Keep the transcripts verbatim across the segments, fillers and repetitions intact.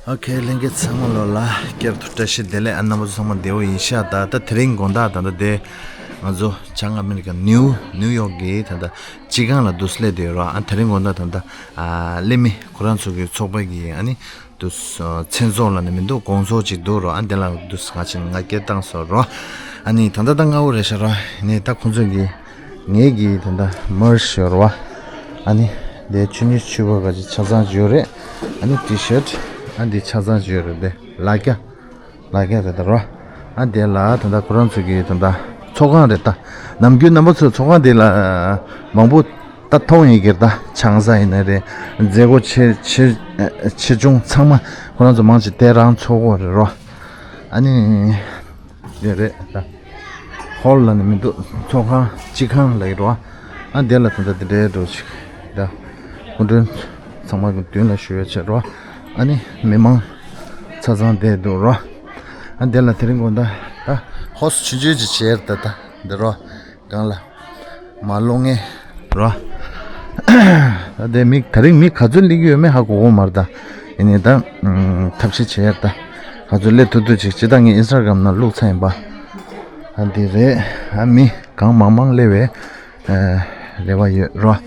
ཨོ་ཁེ། ལྷན་རྒྱས་ཚང་མ་ལོ་ལ་བསྐྱར་དུ་བཀྲ་ཤིས་བདེ་ལེགས། ཨ་རྣམ་པ་ཚོ་ཚང་མ་བདེ་པོ་ཡིན་ཤག་ད་ད་དེ་རིང་དགོང་དག་ད་ད་དེ་ང་ཚོ་བྱང་ཨ་མི་རི་ཀ་ནིའུ་ནིའུ་ཡོག་གི་ད་ད་སྤྱི་ཁང་ལ་དུ་སླེབས་བསྡད་ཡོད་རོ། ཨ་དེ་རིང་དགོང་དག་ད་ད་ཨ་སླེབས་མི་ཁོ་རང་ཚོ་གི་ཚོགས་པ་གི་ཨ་ནི་དུ་མཚན་ཚོགས་ལ་ནི་མི་འདུག་དགོང་ཚོགས་ཅིག་འདུག་རོ། ཨ་དེ་ལ་དུ་ང་ཆེན་ང་སྐད་བཏང་སོང་རོ། ཨ་ནི་ད་ད་ད་སྔ་པོ་རེད་ཤག་རོ། ནི་ད་ཁོང་ཚོ་གི་ངེད་ཀྱི་ད་ལྟ་མར་ཤི་ཡོད་རེད་བ། ཨ་ནི་དེ་ཆུ་ནི་ཆུ་བ་ག་ཅི་ཆ་ཚང་ཅིག་ཡོད་རེད། ཨ་ནི་ཊི་ཤར་ཨ་འདི་ཆ་ཚང་ཅིག་ཡོད་རེད། དེ་ལ་རྒྱ་ལ་རྒྱ་རེད་ད་རོ། ཨ་དེ་ལ་ད་ལྟ་ཁོ་རང་ཚོ་གི་ད་ལྟ་ཚོགས་ཁང་རེད་ད། ནམ་རྒྱུན་རྣམ་པ་ཚོ་ཚོགས་ཁང་དེ་ལ་མང་པོ་ད་མཐོང་ཡི་གེར་ད་ཆང་ས་ཡིན་ན་རེད། མཛད་སྒོ་ཆེ་ཆེ་ཆེ་ཆུང་ཚང་མ་ཁོ་རང་ཚོ་མང་ཆེ་དེ་རང་ཚོགས་སྒོ་རེད་རོ། ཨ་ནི། དེ་རེད་ད། ཧོལ་ལ་ནི་མི་འདུག་ཚོགས་ཁང་སྤྱི་ཁང་ལ་ཡོད་རོ། ཨ་དེ་ལ་ད་ལྟ་དེ་འདྲའི་འགྲོ་ཅིག་ད། སྐུ་མགྲོན་ཚང་མ་གི་མདུན་ལ་ཞུ་ཡོད་ཆེད་རོ། ཨ་ནི་མི་མང་ཆ་ཚང་བསྡད་འདུག་རོ། ཨ་དེ་ལ་དེ་རིང་དགོང་དག་ད་ཧོ་སི་ཆུང་ཆུང་ཅིག་བྱས་ད་ད་འདི་རོ། སྒང་ལ་མ་ལོང་ངེ་རོ། ད་དེ་མི་དེ་རིང་མི་ག་ཚོད་སླེབས་ཀྱི་ཡོད་མེད་ཧ་གོ་གོ་མ་རེད་ད། ཡིན་ནའི་ད་ཐབས་ཤེས་བྱེད་ཡ་ད། ག་ཚོད་སླེབས་ཐུབ་ཐུབ་ཅིག་ཇི་ལྟར་ངས་ཨིན་སི་ཊ་གྷ་རམ་ནང་བླུགས་ཚར་ཡིན་པ། ཨ་འདི་རེད། ཨ་མི་གང་མང་མང་སླེབས་པའི་རེ་བ་ཡོད་རོ།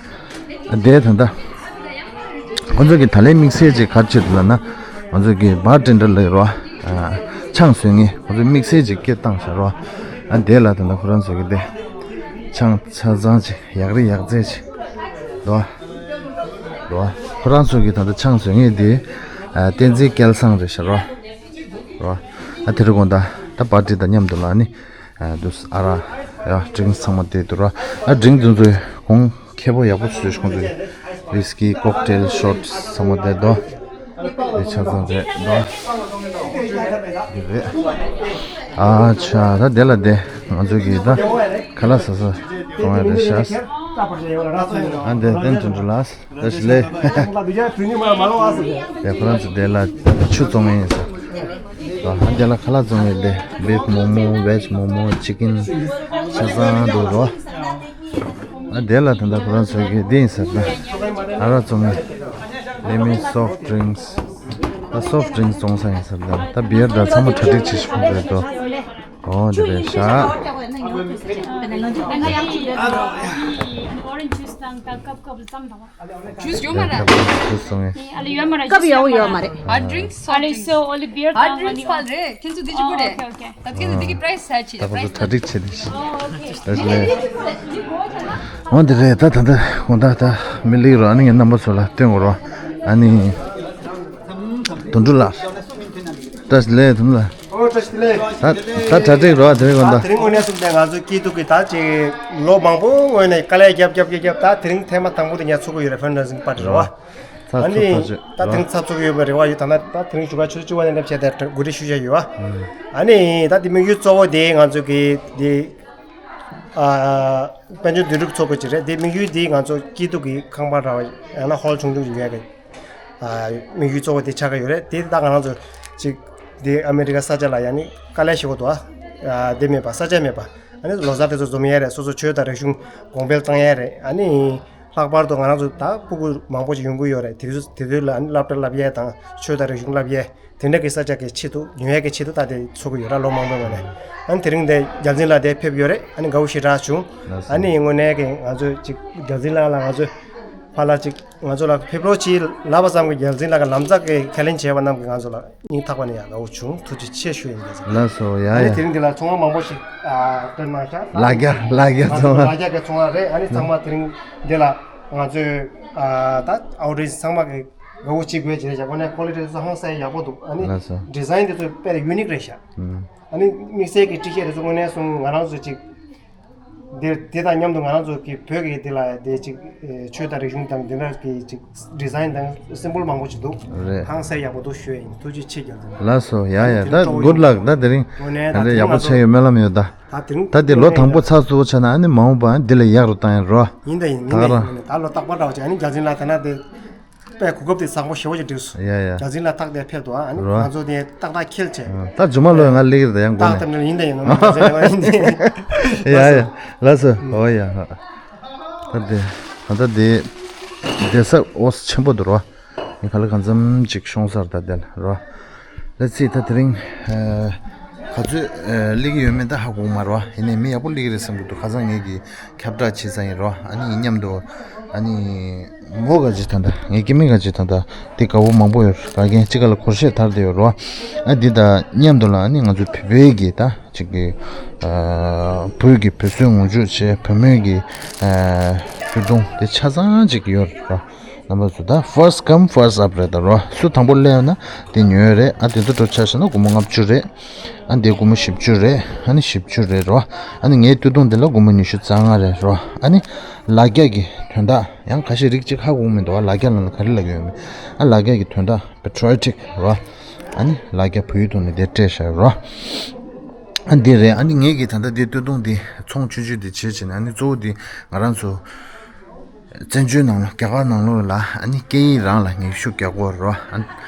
དེ་ད་ལྟ་ཁོང་ཚོ་གི་ད་ལན་དམིགས་བསལ་ཅིག་ག་རེ་བྱེད་འདུག་ལབ་ན། ང་ཚོ་གི་བར་ཊེན་ཌར་ལབ་རོ། ཆང་བཟོ་མཁན་ཁོང་ཚོ་དམིགས་བསལ་ཅིག་སྐད་བཏང་བཞག་རོ། ཨ་དེ་ལ་ད་ལྟ་ཁོ་རང་ཚོ་གི་དེ་ཆང་ཆ་ཚང་ཅིག་ཡག་རེ་ཡག་རྫས་ཅིག་འདུག་འདུག་ཁོ་རང་ཚོ་གི་ད་ལྟ་ཆང་བཟོ་མཁན་དེ་བསྟན་འཛིན་སྐལ་བཟང་རེད་ཤག་རོ། རོ། ཨ་དེ་རུ་དགོང་དག་ད་པར་ཊི་དང་མཉམ་དུ་ལ་ནི། ཨ་དུས་ཨ་ར་ཡ་ཌི་རིང་ཚང་མ་དེ་དུ་ར། ཨ་ཌི་རིང་དུ་ཚོའི་གོང་ཁེ་པོ་ཡག་པོ་བཟོས་ཤིག་ཁོང་ཚོས་ཝིས་ཀི་ཀོག་ཊེལ་ཤོཊ་ཚང་མ་དེ་དོ། དེ་ཆ་ཚང་རེད་དོ། དེ་རེད། ཨ་ཆ་ད་དེ་ལ་དེ་ང་ཚོ་གི་ད་ཁ་ལག་ཟ་ས་གཏོང་ཡ་རེད་ཤག་ཨ་འདི་བསྟན་དོན་གྲུབ་ལགས། བཀྲ་ཤིས་བདེ་ལེགས། དེ་ཁོ་རང་ཚོ་དེ་ལ་ཆུ་བཙོང་ཡིན་ཟེར། ཨ་དེ་ལ་ཁ་ལག་བཙོང་ཡིན་དེ་བིབ་མོ་མོ་བེཇ་མོ་མོ་ཅི་ཀིན་ཆ་ཚང་འདུག་རོ། ཨ་དེ་ལ་ད་ལྟ་ཁོ་རང་ཚོ་གི་དེ་ཡིན་ཟེར་ན་ཨ་རག་བཙོང་ཡིན། ལེ་མོན་སོཕ་ཌི་རིང་སི། ད་སོཕ་ཌི་རིང་སི་བཙོང་ས་ཡིན་ཟེར། ད་ད་བི་ཡར་ད་ཚང་མ་གྲ་སྒྲིག་བྱེད་ཤིག་ཁོང་ཚོས་དོ། ཨོ་འདི་རེད་ཤག Orange juice དང་ད་ཀབ་ཀབ་ཙམ་དང་། ཇུས་ཡོད་མ་རེད། ད་ཇུས་སོང་ངས། ཨ་ལ་ཡོད་མ་རེད། ཀབ་ཡོད་ཡོད་མ་རེད། ཧར་ཌི་རིང་སི། ཨ་ལ་སོ་ཨོ་ལི་བི་ཡར་ཧར་ཌི་རིང་སི་ཕལ་རེད། ཁྱེད་ཚོ་འདི་ཅི་པོ་རེད། ཨོ་ཨོ་ཁེ་ཨོ་ཁེ། ད་ཁྱེད་ཚོ་འདི་གི་པ་རའི་སི་ཧ་ཅི་ད་པ་ཚོ་གྲ་སྒྲིག་བྱེད་དེ་ཤི། ད་ཞི་ལེ། འོ་འདི་རེད། ད་ད་ད་དགོང་དག་ད་མི་ལིག་རོ། ཨ་ནི་ངའི་རྣམ་པ་ཚོ་ལ་སྟོན་དགོས་རོ། ཨ་ནི་དོན་གྲུབ་ལགས། ད་ཞི་ལེ་དོན་ལ། ཨོ་བཀྲ་ཤིས་བདེ་ལེགས། ད་ད་གྲ་སྒྲིག་རོ། དེ་རིང་དགོང་དག་ད་དེ་རིང་དངོས་གནས་གསུངས་ཏེ་ང་ཚོ་སྐྱིད་སྡུག་གི་ད་ཅིག་ལོ་མང་པོ་སྔོན་ནས་དཀའ་ལས་རྒྱབ་རྒྱབ་རྒྱབ་རྒྱབ་ད་དེ་རིང་ཐེངས་མ་དང་པོ་དེ་ངས་ཚོགས་ཀྱི་ཡོད་རེད། ཕན་ཌ་རེ་ཟིང་པར་ཊི་རེད་བ། ཚགས་ཨ་ཚུགས་ནི་ཐག་ཆོད་ད་རོ། དེ་རིང་ཚགས་ཚུགས་ཡོད་པའི་རེ་བ་ཡོད། ད་ན་ད་དེ་རིང་བཞུགས་སྒར་ཆུ་ཚོད་བཅུ་པ་ནས་སླེབས་བྱས་ཏེ་གོ་སྒྲིག་ཞུ་བྱས་ཡོད་བ། ཨ་ནི་ད་དེ་དམིགས་ཡུལ་གཙོ་བོ་དེ་ང་ཚོ་གི་དེ་ཨ་དཔལ་འབྱོར་འདུས་གྲུབ་ཚོགས་པ་ཅིག་རེད། དེ་དམིགས་ཡུལ་དེ་ང་ཚོ་སྐྱིད་སྡུག་གི་ཁང་པ་འདྲ་བ་ཡང་ན་ཧོལ་ཆུང་ཆུང་ཞིག་ཉོ་ཡ་གི་དམིགས་ཡུལ་གཙོ་བོ་དེ་ཆགས་ཀྱི་ཡོད་རེད། དེ་ད་ང་རང་ཚོ་ཅིག་དེ་ཨ་མི་རི་ཀ་ས་ཆ་ལ་ཡང་ནི་དཀའ་ལས་ཞེ་པོ་འདུག་ཨ། དེ་མེད་པ་ས་ཆ་མེད་པ། ཨ་ནི་ལོ་གསར་དེ་ཚོ་འཛོམས་ཡས་རེད། སོ་སོ་ཆོས་དང་རིག་གཞུང་གོང་འཕེལ་བཏང་ཡས་རེད། ཨ་ནི་ལྷག་པར་དུ་ང་རང་ཚོ་ད་སྤུ་གུ་མང་པོ་ཞིག་ཡོང་གི་ཡོད་རེད། དེ་ཚོ་དེ་ཚོ་ལ་ཨ་ནི་སློབ་གྲྭ་བསླབ་ཡས་དང་ཆོས་དང་རིག་གཞུང་བསླབ་ཡས་དེ་འདྲ་གི་ས་ཆ་གི་ཆེད་དུ་ཉོ་ཡས་ཀྱི་ཆེད་དུ་ད་དེ་ཚོགས་ཀྱི་ཡོད་ར། ལོ་མང་པོའི་སྔོན་ནས། ཨ་ནི་དེ་རིང་དེ་རྒྱལ་འཛིན་ལགས་དེ་ཕེབས་ཡོད་རེད། ཨ་ནི་དགའ་པོ་ཞེ་དྲག་བྱུང་། ལགས་སོ། ཨ་ནི་དངོས་གནས་ཀྱི་ང་ཚོས་ཅིག་རྒྱལ་འཛིན་ལགས་ལ་ང་ཚོས་ཕར་ལ་ཅིག་ང་ཚོ་ལ་ཕེབས་རོགས་གྱིས་ལབ་པ་ཙམ་གྱིས་རྒྱལ་འཛིན་ལགས་ཀྱི་ལམ་ཟག་གི་ཁས་ལེན་བྱས་པ་རྣམས་ཀྱིས་ང་ཚོ་ལ་སྙིང་ཐག་པ་ནས་ཡང་དགའ་བོ་བྱུང་། ཐུགས་རྗེ་ཆེ་ཞུ་ཡིན། རྒྱལ་འཛིན། ལགས་སོ། ཡ་ཨ་ནི་ཡ། དེ་རིང་འདི་ལ་ཚོང་པ་མང་པོ་ཞིག་ཨ་སྟོན་གནང་ཤག་ལ་རྒྱ་ལ་རྒྱ་ཚོང་པ། ལ་རྒྱ་གི་ཚོང་པ་རེད། ཨ་ནི་ཚང་མ་དེ་རིང་འདི་ལ་ང་ཚོས་ཨ་ད་ཨའོ་ཌི་ཡེན་སི་ཚང་མ་གི་དགའ་བོ་གཅིག་དགོས་ཅེས་བྱས། དངོས་གནས་ཀོ་ལི་ཊི་དེ་ཚོ་ཧང་སང་ཡག་པོ་འདུག་ཨ་ནི་ལགས་སོ། ཌི་ཛའིན་དེ་ཚོ་དཔེ་ར་ཡུ་ནིག་རེད་ཤག་ཨ་ནི་དམིགས་བསལ་གྱི་སྤྲི་ཤད་དེ་ཚོ་དངོས་གནས་སོང་ང་རང་ཚོ་ཅིག་འདིར་དེ་དང་མཉམ་དུ་ང་རང་ཚོ་གི་བོད་ཀྱི་དེ་ལ་དེ་ཅིག་ཆོས་དང་རིག་གཞུང་དང་དེ་འདྲ་གི་ཅིག་ཌི་ཛའིན་དང་སིམ་བོལ་མང་པོ་ཅིག་འདུག་རེད། ཧང་སང་ཡག་པོ་འདུག་ཞུ་ཡ་ཡིན། ཐུགས་རྗེ་ཆེ། རྒྱལ་འཛིན། ལགས་སོ། ཡ་ཡ། ད་གུཌ་ལག་ད་དེ་རིང་དངོས་གནས་ད་ད་དེ་ཡག་པོ་ཆགས་ཡོད་སྨོན་ལམ་ཡོད་ད། ད་དེ་རིང་ད་དེ་ལོ་དང་པོ་ཚགས་ཚུད་པོ་ཆགས་ན་ཨ་ནི་མ་འོངས་པ་ཨ་ནི་དེ་ལས་ཡག་རུ་བཏང་ཡ་རོ། ཡིན་ད་ཡིན། ད་མིན་ད་ཡིན། ར་མིན་ད་ལོ་རྟག་པར་འདྲ་བ་ཅིག་ཨ་ནི་རྒྱལ་འཛིན་ལགས་དེ་ན་དེ། པའི་གོ་སྐབས་དེ་བཟང་པོ་ཞེ་པོ་ཅིག་འགྲིག་སོང་། ཡ་ཡ། རྒྱལ་འཛིན་ལགས་ཏག་ཏག་ཕེབས་འདུག་ཨ་ནི་རོ། ང་ཚོ་དེ་ཏག་ཏག་ཁེལ་བྱས། ཨ། ད་རྗེས་མ་ལོ་ང་སླེབས་ཀྱི་རེད་ད་ཡང་དགོངས་ནས། ཏག་ཏག་ཡིན་ད་ཡིན་ད་ཡིན་ད་ཡིན་ད་ཡིན་ད། ཡ་ཡ། ལགས་སོ། ཨོ་ཡ། ད་དེ་ད་ལྟ་དེ་བསྡད་ས་འོ་ཆེན་པོ་འདུག་རོ། ངས་ག་ལེར་གང་འཚམ་ཅིག་ཤོང་ཚར། ད་དེ་ལ་རོ། ལ་ཚིག་ད་དེ་རིང་ཨ་ག་ཚོད་ཨ་སླེབས་ཀྱི་ཡོད་མེད་ད་ཧ་གོ་གི་མ་རེད་བ། ཡིན་ནའི་མི་ཡག་པོ་སླེབས་ཀྱི་རེད་བསམ་གྱི་འདུག་ཁ་སང་ངེད་ཀྱིས་ཁྱབ་བསྒྲགས་བྱས་ཙང་ཡིན་རོ། ཨ་ནི་མཉམ་དུ་ཨ་ནི་མོ་ག་ཅིག་ད་ད་ངའི་སྐྱེ་དམན་ག་ཅིག་ད་ད་འདི་དགའ་པོ་མང་པོ་ཡོད། ག་རྒན་གཅིག་ག་ལ་སྒོར་གཞས་དར་བསྡད་ཡོད་རོ། ཨ་འདི་ད་མཉམ་དུ་ལ་ཨ་ནི་ང་ཚོ་བོད་པའི་གི་ད་ཅིག་གི་ཨ་བོད་ཀྱི་བོད་སྲོལ་ངོ་སྤྲོད་བྱས། བུ་མོའི་གི་ཨ་སྟོད་ཐུང་དེ་ཆ་ཚང་ཅིག་ཡོད་རོ། རྣམ་པ་ཚོ་ད་first come first up རེད་ད་རོ། སུ་དང་པོ་སླེབས་ན་དེ་ཉོས་རེད། ཨ་དེ་ཚོ་འགྲོ་ཆ་བཞག་ན་སྒོར་མོ་ལྔ་བཅུ་རེད། ཨ་འདི་སྒོར་མོ་བཞི་བཅུ་རེད། ཨ་ནི་བཞི་བཅུ་རེད་རོ། ཨ་ནི་ངའི་སྟོད་ཐུང་འདི་ལ་སྒོར་མོ་ཉི་ཤུ་རྩ་ལྔ་རེད་རོ། ཨ་ནི་ལ་རྒྱ་གི་དོན་དག་ཡང་ཁ་ཤས་རིགས་གཅིག་ཧ་གོ་མི་འདུག་ཨ་ལ་རྒྱ་ལ་ལ་ག་རེ་ལབ་ཀྱི་ཡོད་མེད། ཨ་ལ་རྒྱ་གི་དོན་དག་patriotic རོ། ཨ་ནི་ལ་རྒྱ་བོད་ཡིག་ཐོག་ནས་དེ་སྤྲད་བཞག་རོ། ཨ་འདི་རེད། ཨ་ནི་ངེད་ཀྱིས་ད་ལྟ་འདི་སྟོད་ཐུང་འདི་ཚོང་ཆུང་ཆུང་འདི་བྱེད་བྱེད་ནས། ཨ་ནི་གཙོ་བོ་འདི་ང་རང་ཚོ་བཙན་བྱོལ་ནང་ལ་རྒྱ་གར་ནང་ལོགས་ལ་ཨ་ནི་སྐད་ཡིག་རང་ལ་ངས་ཤུགས་རྒྱག་གི་ཡོད་རེད་རོ། ཨ་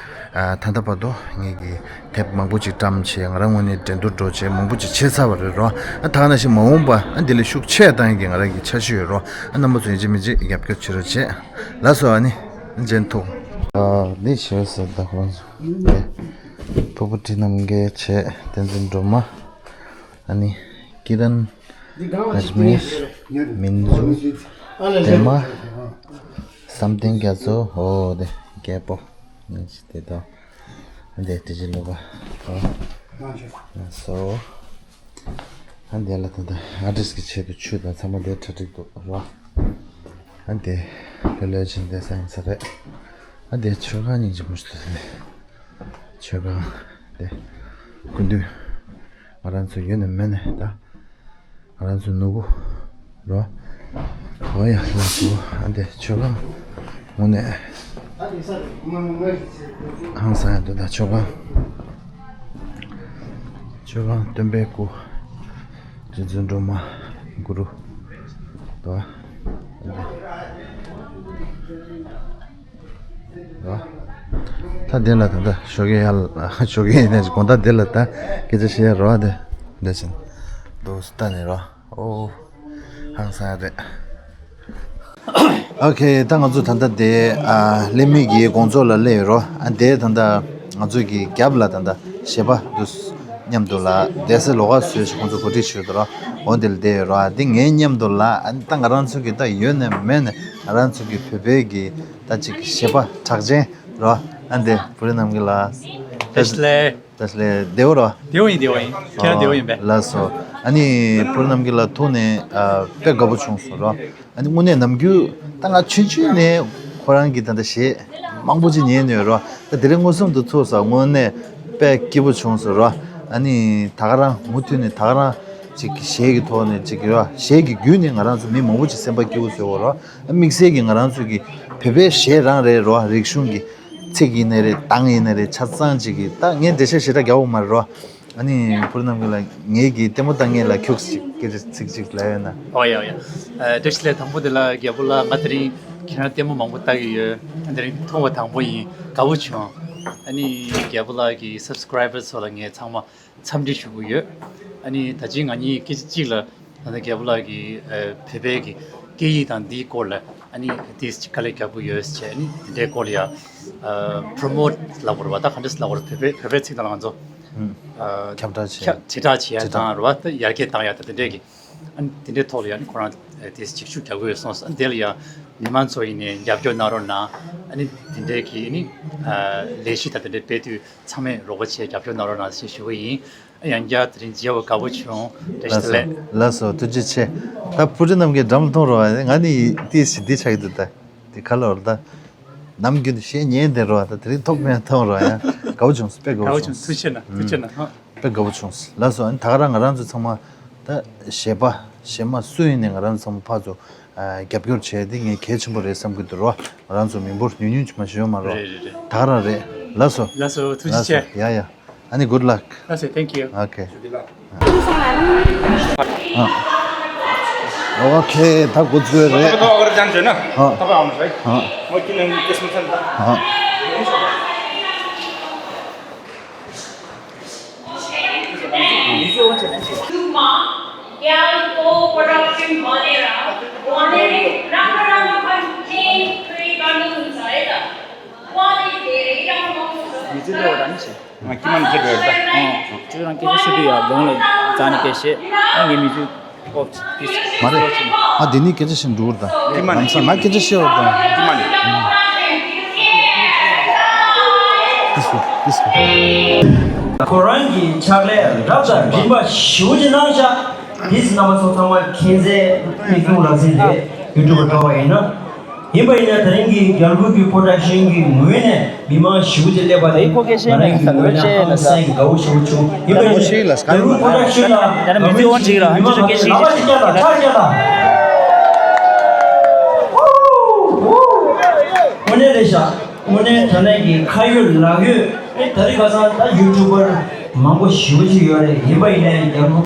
ཨ་ད་ལྟ་བར་དུ་ངེད་ཀྱིས་དེབ་མང་པོ་ཅིག་བཀྲམ་བྱས། ང་རང་ངོས་ནས་འགྲན་བསྡུར་འགྲོ་བྱས་མང་པོ་ཅིག་བྱས་ཚར་བ་རེད་རོ། ཨ་ད་ག་ནང་བཞིན་མ་འོངས་པ་ཨ་འདི་ལས་ཤུགས་ཆེ་བཏང་ཡག་གི་ང་རང་གི་འཆར་གཞི་ཡོད་རོ། ཨ་རྣམ་པ་ཚོ་ཡིན་གཅིག་མིན་གཅིག་རྒྱབ་སྐྱོར་བྱེད་རོགས་བྱེད། ལགས་སོ། ཨ་ནི་མཇལ་ཐུག་ཨ་འདི་བྱས་ཟེར་ད་ཁོང་ཚོ། ཕུར་བུ་བཀྲིས་རྣམ་རྒྱལ་བྱས། བསྟན་འཛིན་སྒྲོལ་མ། ཨ་ནི་ཀི་རན། རཱཇ་མེཤ། མིན་ཛུ། དེ་མ། བསམ་གཏན་རྒྱ་མཚོ། འོ་དེ་རྒྱལ་པོ། ཨ་ནི་དེ་དང་། ཨ་འདི་དྲི་ཇི་ལོ་ག་ཨ་སོ། ཨ་འདི་ལ་ད་ལྟ་ཨར་ཊིསི་གི་ཆེད་དུ་ཆུ་དང་ཚང་མ་འདི་གྲ་སྒྲིག་འདུག་རོ། ཨ་འདི་ལོ་ལོ་ཆེན་འདི་ས་ཡིན་ས་རེད། ཨ་འདི་མཆོད་ཁང་སྙིང་རྗེ་མོ་ཞིག་འདུག་ཟེར་ནས། མཆོད་ཁང་དེ་སྐུ་མདུན་ང་རང་ཚོ་ཡོད་ནས་མེད་ནས་ད་ང་རང་ཚོ་ནོར་བུ་རོ། ཨོ་ཡ་ལགས་སོ། ཨ་འདི་མཆོད་ཁང་དངོས་གནས་ཧང་སང་ཡ་འདུག་ད་མཆོད་ཁང་། མཆོད་ཁང་སྟོན་པའི་སྐུ། རྗེ་བཙུན་སྒྲོལ་མ་གུ་རུ་དོ། ད་དེ་ལ་ད་ལྟ་ཞོགས་ཀས་ཡར་ལ་ཞོགས་ཀས་ཡིན་ན་དགོང་དག་དེ་ལ་ད་སྐད་ཆ་བཤད་ཡ་རོ། དེ་འདྲ་ཞིག་འདུག་ལྟ་ནས་རོ། ཨོ། ཧང་སང་རེད། ཨོ་ཁེ། ད་ང་ཚོ་ད་ལྟ་དེ་ཨ་ལི་མི་གི་དགོང་ཚོགས་ལ་སླེབས་ཡོད་རོ། ཨ་དེ་ད་ལྟ་ང་ཚོ་གི་རྒྱབ་ལ་ད་ལྟ་གཞས་པ་འདུག་མཉམ་དུ་ལ་བསྡད་ས་ལོགས་ཀ་བཟོས་ཤིག་ཁོང་ཚོ་གོ་སྒྲིག་ཞུས་འདུག་རོ། འོ་དེ་ལ་བསྡད་ཡོད་རོ། ཨ་དེ་ངའི་མཉམ་དུ་ལ་ཨ་ད་ང་རང་ཚོ་གི་ད་ཡོད་ནས་མེད་ནས་ང་རང་ཚོ་གི་བོད་པའི་གི་ད་ཅིག་གཞས་པ་གྲགས་ཅན་རོ། ཨ་འདི་བུ་རི་རྣམ་རྒྱལ་ལགས། བཀྲ་ཤིས་བདེ་ལེགས། བཀྲ་ཤིས་བདེ་ལེགས། བདེ་པོ་རོ། བདེ་པོ་ཡིན། བདེ་པོ་ཡིན། ཁྱེད་རང་བདེ་པོ་ཡིན་པས། ལགས་སོ། ཨ་ནི་བུ་རི་རྣམ་རྒྱལ་ལགས་ཐུག་ནས་ཨ་དཔེ་དགའ་པོ་བྱུང་སོང་རོ། ཨ་ནི་དངོས་གནས་ནམ་རྒྱུན་ད་ང་ཆུང་ཆུང་ནས་ཁོ་རང་གི་ད་ལྟ་གཞས་མང་པོ་ཅིག་ཉན་ནས་ཡོད་རོ། ད་དེ་རིང་མངོན་སུམ་དུ་ཐུག་སོང་། དངོས་གནས་དཔེ་སྐྱིད་པོ་བྱུང་སོང་རོ། ཨ་ནི་ད་ག་རང་མུ་མཐུད་ནས་ད་ག་རང་ཅིག་གཞས་ཀྱི་ཐོག་ནས་ཅིག་རོ། གཞས་ཀྱི་བརྒྱུད་ནས་ང་རང་ཚོ་མི་མང་པོ་ཅིག་སེམས་པ་སྐྱིད་པོ་བཟོས་ཡོད་རོ། དམིགས་བསལ་གྱིས་ང་རང་ཚོ་གི་བོད་པའི་གཞས་རང་རེད་རོ། རིག་གཞུང་གི་ཚིག་ཡིན་ནའི་རེད། གདངས་ཡིན་ནའི་རེད། ཆ་ཚང་གཅིག་གིས་ད་ངས་འགྲེལ་བཤད་ཞེ་དྲག་རྒྱག་དགོས་མ་རེད་རོ། ཨ་ནི་བུ་རི་རྣམ་རྒྱལ་ལགས་ངེད་ཀྱི་ལྟད་མོ་ལྟ་མཁན་ལ་ཁྱུག་ཅིག་སྐད་ཆ་ཚིག་གཅིག་ལབ་ཡོད་ན། ཨོ་ཡ་ཨོ་ཡ། ཨ་བཀྲ་ཤིས་བདེ་ལེགས། དང་པོ་དེ་ལ་རྒྱལ་པོ་ལགས། ང་དེ་རིང་ཁྱེད་རང་ལྟད་མོ་མང་པོ་ལྟ་གི་ཡོད། ང་དེ་རིང་ཐོག་དང་པོ་ཡིན། དགའ་པོ་བྱུང་། ཨ་ནི་རྒྱལ་པོ་ལགས་ཀྱི་སབ་སི་ཀ་རའི་བར་ཚོ་ལ་ངས་ཚང་མ་འཚམས་འདྲི་ཞུ་གི་ཡོད། ཨ་ནི་ད་ཅི་ང་གཉིས་སྐད་ཆ་གཅིག་ལ་ད་ལྟ་རྒྱལ་པོ་ལགས་ཀྱིས་ཨ་བོད་པའི་གི་སྐད་ཡིག་དང་འདིའི་སྐོར་ལ་ཨ་ནི་དེ་དཀའ་ལས་རྒྱག་གི་ཡོད་ཟེར། ཨ་ནི་དེ་འདྲའི་སྐོར་ལ་ཡ་ཨ་པྲོ་མོཊ་ལབ་དགོས་རེད་པ། ད་ག་འདྲས་ལབ་དགོས་རེད། བོད་པའི་བོད་པའི་ཚིག་ནང་ལ་ང་ཚོ་ཨ་ཁྱབ་བསྒྲགས་བྱེད་ཡ། ཁྱབ་དྲི་བསྒྲགས་བྱེད་ཡ་དྲི་བསྒྲགས་དང་རེད་པ། ད་ཡར་རྒྱས་བཏང་ཡ་དང་དེ་འདྲས་ཀྱི། ཨ་ནི་དེ་འདྲའི་ཐོག་ལ་ཡ་ཨ་ནི་ཁོ་རང་ཨ་དེ་ཅིག་ཤུགས་རྒྱག་གི་ཡོད་གསུངས་སོང་། ཨ་ནི་དེ་ལ་ཡ་མི་མང་ཚོ་ཡིན་ནའི་རྒྱབ་སྐྱོར་གནང་རོགས་གནང་། ཨ་ནི་དེ་འདྲའི་གི་ཨ་ནི་ཨ་ལས་གཞི་དང་དེ་འདྲའི་སྤེལ་དུས་ཚང་མས་རོགས་པ་བྱས་རྒྱབ་སྐྱོར་གནང་རོགས་གནང་ཞེས་ཞུ་གི་ཡིན། ཨ་ཡང་བསྐྱར་དེ་རིང་མཇལ་བ་དགའ་པོ་བྱུང་། བཀྲ་ཤིས་བདེ་ལེགས། ལགས་སོ། ལགས་སོ། ཐུགས་རྗེ་ཆེ། ད་བུ་རི་རྣམ་རྒྱལ་འགྲམ་ལ་མཐོང་རོགས། ང་ནི་ཏིས་ཞིག་འདི་ཆགས་ཀྱི་འདུག་ད་དེ་ག་ལོར་ད་ནམ་རྒྱུན་དུ་གཞས་ཉན་བསྡད་རོགས། ད་དེ་རིང་ཐོག་མེད་མཐོང་རོགས། ཡ་དགའ་པོ་བྱུང་། དཔེ་དགའ་པོ་བྱུང་། དགའ་པོ་བྱུང་། ཐུགས་རྗེ་ཆེ་གནང་། ཐུགས་རྗེ་ཆེ་གནང་། ཧ། དཔེ་དགའ་པོ་བྱུང་། ལགས་སོ། ཨ་ནི་ད་ག་རང་ང་རང་ཚོ་ཚང་མ་ད་གཞས་པ་གཞས་མ་སུ་ཡིན་ནའི་ང་རང་ཚོ་ཚང་མ་ཕར་ཚུར་ཨ་རྒྱབ་སྐྱོར་བྱས་ཏེ་ངས་གལ་ཆེན་པོ་རེད་བསམ་གྱི་འདུག་རོ། ང་རང་ཚོ་མི་འབོར་ཉུང་ཉུང་ཅིག་མ་ཞིག་ཡོད་མ་རོ། རེད་རེད་རེད། ད་ག་རང་རེད། ལགས་སོ། ལགས་སོ། ཐུགས་རྗེ་ཆེ། ལགས་སོ། ཡ་ཡ། ཨ་ནི་good luck། ལགས་སོ། Thank you། Okay། ཨ། Okay། ད་འགོ་ཚུགས་རེད། ཨ། ཨ། ཨ། ཁྱིམ་མ་ནི་ཁྱེད་འགྲོ་ཡོད་ད། ཨོ། ཁྱོད་རང་སྐད་ཆ་བཤད་དུས་ཡ་གདོང་ལ་རྩ་ནས་སྐད་བཤད། ཨ། ངས་མི་ཚོས་ཨོ། ཏིས། མ་རེད། ཨ། འདི་ནི་སྐད་ཆ་བཤད་འགྲོ་གི་རེད་ད། ཁྱིམ་མ་ནི། ལམ་སང་མ་སྐད་ཆ་བཤད་པ་དང་། ཁྱིམ་མ་ནི། ཏིས་ཏིས། ཁོ་རང་གི་ཕྱག་ལས་རབ་དང་རིམ་པ་ཞེ་པོ་ཅིག་གནང་ཤག། ཏིས། རྣམ་པ་ཚོ་ཚང་མ་མཁྱེན་བརྩེ་མིག་མཐོང་ལག་ཟིན་རེད། ཡུ་ཊུབ་པར་འགྲོ་བ་ཡིན་ན། ཡིན་པ་ཡིན་ན་དེ་རིང་གི་རྒྱལ་ཁབ་ཀྱི་པོ་རོ་ཌག་ཤན་གྱི་ངོས་ནས་མི་མང་ཞེ་པོ་ཅིག་སླེབས་པ་དེ་ཁོ་སྐད་བཤད་ང་རང་གི་ངོས་ནས་ཧང་སང་གི་དགའ་པོ་ཞེ་པོ་བྱུང་། ཡིན་པ་ཡིན་ན་རྒྱལ་ཁབ་པོ་རོ་ཌག་ཤན་ལ་ད་ནི་མི་ཚེ་དབང་ཆེ་གི་ར། མི་མང་ཚོ་ལག་པ་ཅིག་བརྐྱངས་དང་། ཕྱག་བརྐྱངས་དང་། དངོས་གནས་རེད་ཤག། དངོས་གནས་དྲང་གནས་ཀྱི་ཁ་ཡོད་ལག་ཡོད། ཨེ། ད་རེས་ཁ་སང་ད་ཡུ་ཊུབ་པར་མང་པོ་ཞེ་པོ་ཅིག་ཡོད་རེད། ཡིན་པ་ཡིན་ནའི་རྒྱལ་མོ།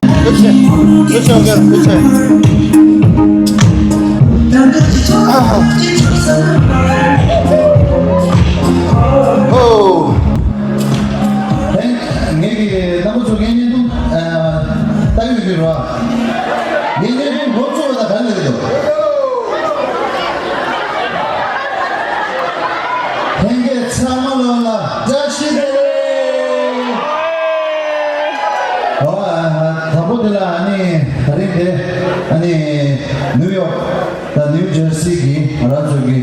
ཨོ། ངེད་ཀྱི་རྣམ་པ་ཚོ་ངའི་བརྙན་ཐུང་ལྟ་ཡོད་ཀྱི་རེད་བ། ངའི་བརྙན་ཐུང་འགོ་བཙུགས་པ་དང་ག་རེ་ལབ་ཀྱི་འདུག། ལྷན་རྒྱས་ཚང་མ་ལོ་ལ་བཀྲ་ཤིས་བདེ་ལེགས། ཨོ། ཨ། དང་པོ་དེ་ལ་ཨ་ནི་དེ་རིང་དེ་ཨ་ནི་ནིའུ་ཡོག་དང་ནིའུ་ཇར་སི་གི་ང་རང་ཚོ་གི་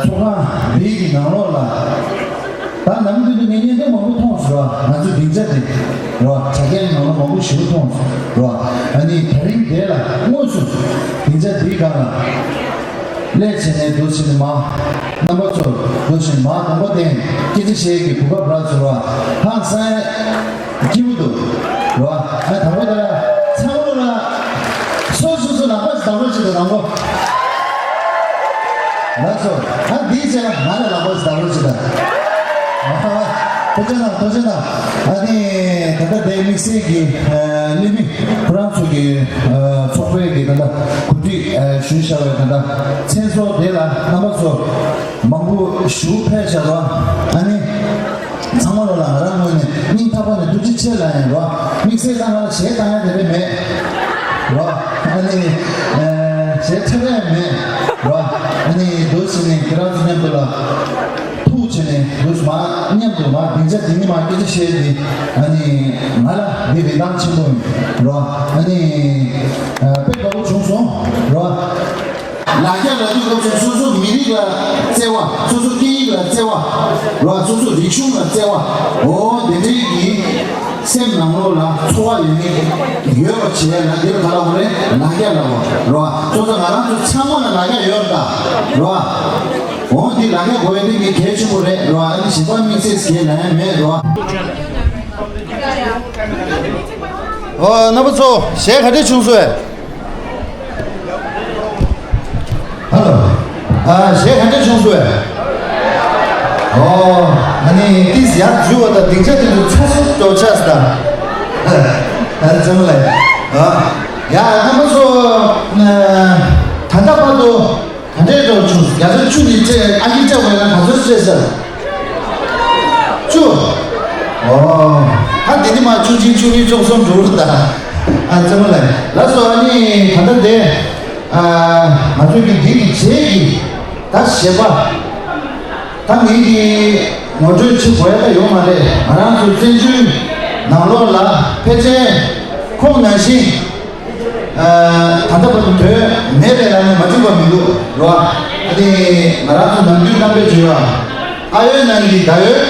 ཚོགས་ཁང་འདིའི་གི་ནང་ལོགས་ལ། ད་ནམ་རྒྱུན་དུ་ངས་བརྙན་ཐུང་མང་པོ་མཐོང་སོང་ར། ང་ཚོ་སྡིངས་ཆ་འདི་ར། དྲ་རྒྱའི་ནང་ལ་མང་པོ་ཞེ་པོ་མཐོང་སོང་ར། ཨ་ནི་དེ་རིང་འདི་ལ་དངོས་སུ་སྡིངས་ཆ་འདིའི་སྒང་ལ་སླེབས་བྱས་ནས་འདུག་བྱས་ནས་མ། རྣམ་པ་ཚོ་འདུག་བྱས་ནས་མ། དང་པོ་དེ་སྐད་ཆ་བཤད་ཀྱི་གོ་སྐབས་རག་སོང་ར། ཧང་སང་སྐྱིད་པོ་འདུག་ར། ཨ། དང་པོ་དེ་ལ་ཚང་མ་ལ་སོ་སོ་སོ་ལག་པ་ཞིག་བརྡབ་རོགས་བྱེད་དང་། དང་པོ། ལགས་སོ། ཨ། འདིའི་རྗེས་ལ་ང་ལ་ལག་པ་ཞིག་བརྡབ་རོགས་བྱེད་དང་། ཨ། ཐུགས་རྗེ་གནང་། ཐུགས་རྗེ་གནང་། ཨ་ནི་ད་ལྟ་དེ་དམིགས་བསལ་གྱི་ཨ་གླེང་མི་ཁོ་རང་ཚོ་གི་ཨ་ཚོགས་པའི་གི་ད་ལྟ་གོ་སྒྲིག་ཨ་ཞུས་བཞག་པའི་ད་ལྟ་མཚན་ཚོགས་དེ་ལ་རྣམ་པ་ཚོ་མང་པོ་ཞུ་ཕེབས་བཞག་པ། ཨ་ནི། ཚང་མ་ལོ་ལ་ང་རང་ངོས་ནས་སྙིང་ཐག་པ་ནས་ཐུགས་རྗེ་ཆེ་ལབ་ཡིན་རོ། དམིགས་བསལ་ད་ང་ལ་གཞས་བཏང་ཡ་དེ་འདྲ་མེད་རོ། ཨ་ནི་ཨ་གཞས་འཁྲབ་ཡ་མེད་རོ། ཨ་ནི་འདུག་བྱས་ནས་ཁྱེད་རང་ཚོ་མཉམ་དུ་ལ་ཐུག་བྱས་ནས་འདུག་མ་མཉམ་དུ་མ་སྡིངས་ཆ་འདི་ཉིད་མ་སྐད་ཆ་བཤད་དེ། ཨ་ནི་ང་ལ་འདི་རིན་ཐང་ཆེན་པོ་ཡིན་རོ། ཨ་ནི་དཔེ་དགའ་པོ་བྱུང་སོང་རོ། ལ་རྒྱ་ལབ་དུས་སྐབས་སུ་སོ་སོ་མི་རིགས་ལ་བརྩེ་བ། སོ་སོ་སྐད་ཡིག་ལ་བརྩེ་བ་རོ། སོ་སོ་རིག་གཞུང་ལ་བརྩེ་བ། འོ་དེ་འདྲའི་གི་སེམས་ནང་ལོགས་ལ་ཚོར་བ་ཡོད་མཁན་ཡོད་པ་བྱས་ན་དེ་ལ་ག་ལབ་དགོས་རེད། ལ་རྒྱ་ལབ་དགོས་རོ། སོ་སོ་ང་རང་ཚོ་ཚང་མ་ལ་ལ་རྒྱ་ཡོད་རེད་ད་རོ། འོ་འདི་ལ་རྒྱ་དགོས་ཡ་དེ་ངས་གལ་ཆེན་པོ་རེད་རོ། ཨ་ནི་གཞན་པ་དམིགས་བསལ་གྱི་ལ་ཡ་མེད་རོ། ཨོ། རྣམ་པ་ཚོ་གཞས་ག་འདྲ་བྱུང་སོང་། ཧ་ལོ། ཨ། གཞས་ག་འདྲ་བྱུང་སོང་། ཨོ། ཨ་ནི་ཏིས་ཡར་འཛུལ་བ་དང་སྡིངས་ཆ་དེ་ཚོ་ཚ་སུ་འགྲོ་ཆགས་སོང་། ཨ། ཚང་མ་ལ། ཨ། ཡ། རྣམ་པ་ཚོ། ཨ། ད་ལྟ་བར་དུ་ག་འདྲས་འགྲོ་བྱུང་། ཡ་ས་ཆུ་ནི་བཅད། ཨ་ཁི་བཅད་པ་ཡིན་ན་ག་ཚོད་བཅད་ཟེར། བཅུ། ཨོ། ད་འདི་ནི་མ་བཅུ་གཅིག་བཅུ་གཉིས་བཅུ་གསུམ་འགྲོ་གི་རེད་ད། ཨ། ཚང་མ་ལ་ལགས་སོ། ཨ་ནི་ད་ལྟ་དེ། ཨ། ང་ཚོ་གི་འདི་གི་རྗེས་ཀྱི་ད་གཞས་པ། ད་ངེད་ཀྱི་ངོ་སྤྲོད་བྱེད་དགོས་ཡ་ད་ཡོད་མ་རེད། ང་རང་ཚོ་བཙན་བྱོལ་ནང་ལོགས་ལ་ཕལ་ཆེར་ཁོང་ནང་བཞིན། ཨ། ད་ལྟ་བར་དུ་དོན་མེད་པའི་ལམ་ནས་མ་འགྲིག་པ་མི་འདུག་རོ། ཨ་ནི་ང་རང་ཚོ་ནམ་རྒྱུན་རྣམ་པའི་བྱེད་ཡོད། ཨ་ཡོད་ནང་གི་ད་ཡོད།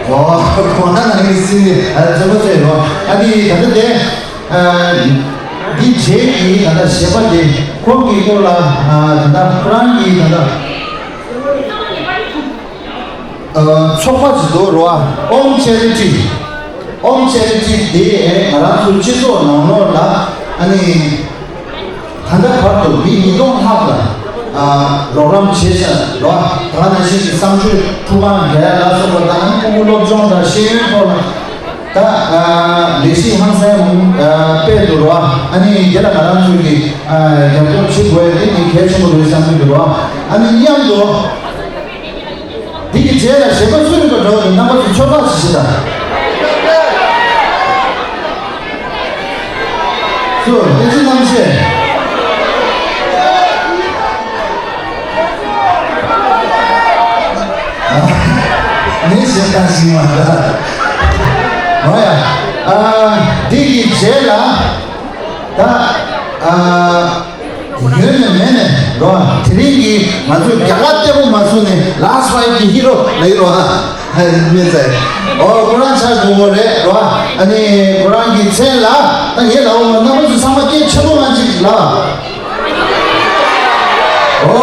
ཨོ། གོང་ན་ནང་གི་སྲིད་ནི་ཨ་བཙན་པོ་བཙལ་རོ། ཨ་ནི་ད་ལྟ་དེ། ཨ། འདི་རྗེས་ཀྱི་ད་ལྟ་གཞས་པ་དེ་ཁོང་གི་སྐོར་ལ། ཨ། ད་ལྟ་ཁོ་རང་གི་ད་ལྟ། ཨ། ཚོགས་པ་ཅིག་འདུག་རོ། ཨ། ཨོམ་ཆེ་རི་ཊི། ཨོམ་ཆེ་རི་ཊི་དེ་ང་རང་ཚོ་སྤྱི་ཚོགས་ནང་ལོགས་ལ་ཨ་ནི་ད་ལྟ་བར་དུ་མི་ཉིས་སྟོང་ལྷག་ལ། ཨ། རོགས་རམ་བྱས་ཤག་རོ། ད་ག་ནང་བཞིན་གྱི་གསང་སྤྱོད་ཁྲུས་ཁང་རྒྱག་ཡ་ལ་སོགས་པ་དང་། ཕྲུ་གུ་སློབ་སྦྱོང་དང་ཤེས་ཡོན་ཐོག་ལ། ད། ཨ། ལས་གཞི་ཧང་སང་མང་། ཨ། སྤེལ་འདུག་རོ། ཨ་ནི་དེ་ལ་ང་རང་ཚོས་ཀྱི། ཨ། རྒྱབ་སྐྱོར་བྱེད་དགོས་ཡ་དེ་ནི་གལ་ཆེན་པོ་རེད་བསམ་གྱི་འདུག་རོ། ཨ་ནི་མཉམ་དུ། འདི་གི་རྗེས་ལ་གཞས་པ་སུ་ཡིན་པ་འགྲོ་གི་རྣམ་པ་ཚོ་ཚོད་དཔག་ཅིག་བྱེད་དང་། སུ། བསྟན་འཛིན་རྣམ་ཤེས། ངས་ ད་ཞིག་མ་ད། འོ་ཡ། ཨ། འདི་གི་རྗེས་ལ། ད། ཨ། ཡོད་ནས་མེད་ནས་རོ། དེ་རིང་གི་ང་ཚོ་རྒྱ་གར་ལྟད་མོ་མ་བཟུང་ནས་ལཱསི་ཕའེཊ་གི་ཧི་རོ་ལ་ཡོད་རོ། ཧ་མི་ཚེ། ཨོ་ཁོ་རང་ཆགས་འགྲོ་གོ་རེད་རོ། ཨ་ནི་ཁོ་རང་གི་མཚན་ལ་ད་ངས་ལབ་འོང་། རྣམ་པ་ཚོ་ཚང་མ་སྐད་ཆེན་པོ་ངང་ཅིག་ལབ། ཨོ།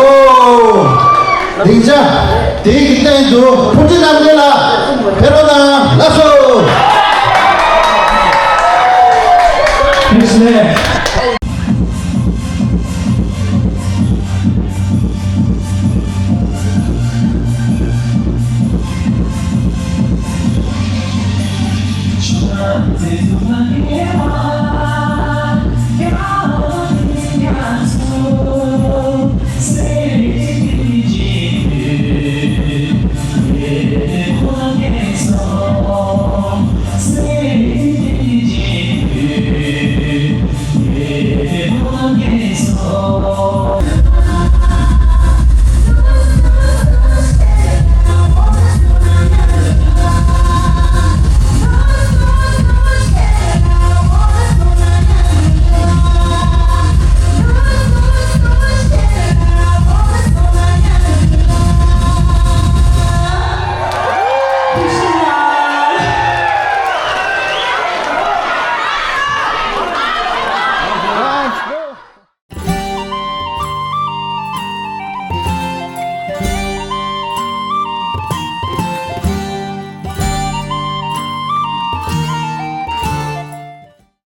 སྡིངས་ཆ་དེའི་གི་སྟེང་དུ་ཕུར་ཏི་རྣམ་རྒྱལ་ལགས་ཕེབས་རོགས་གནང་། ལགས་སོ། ཁྱེད་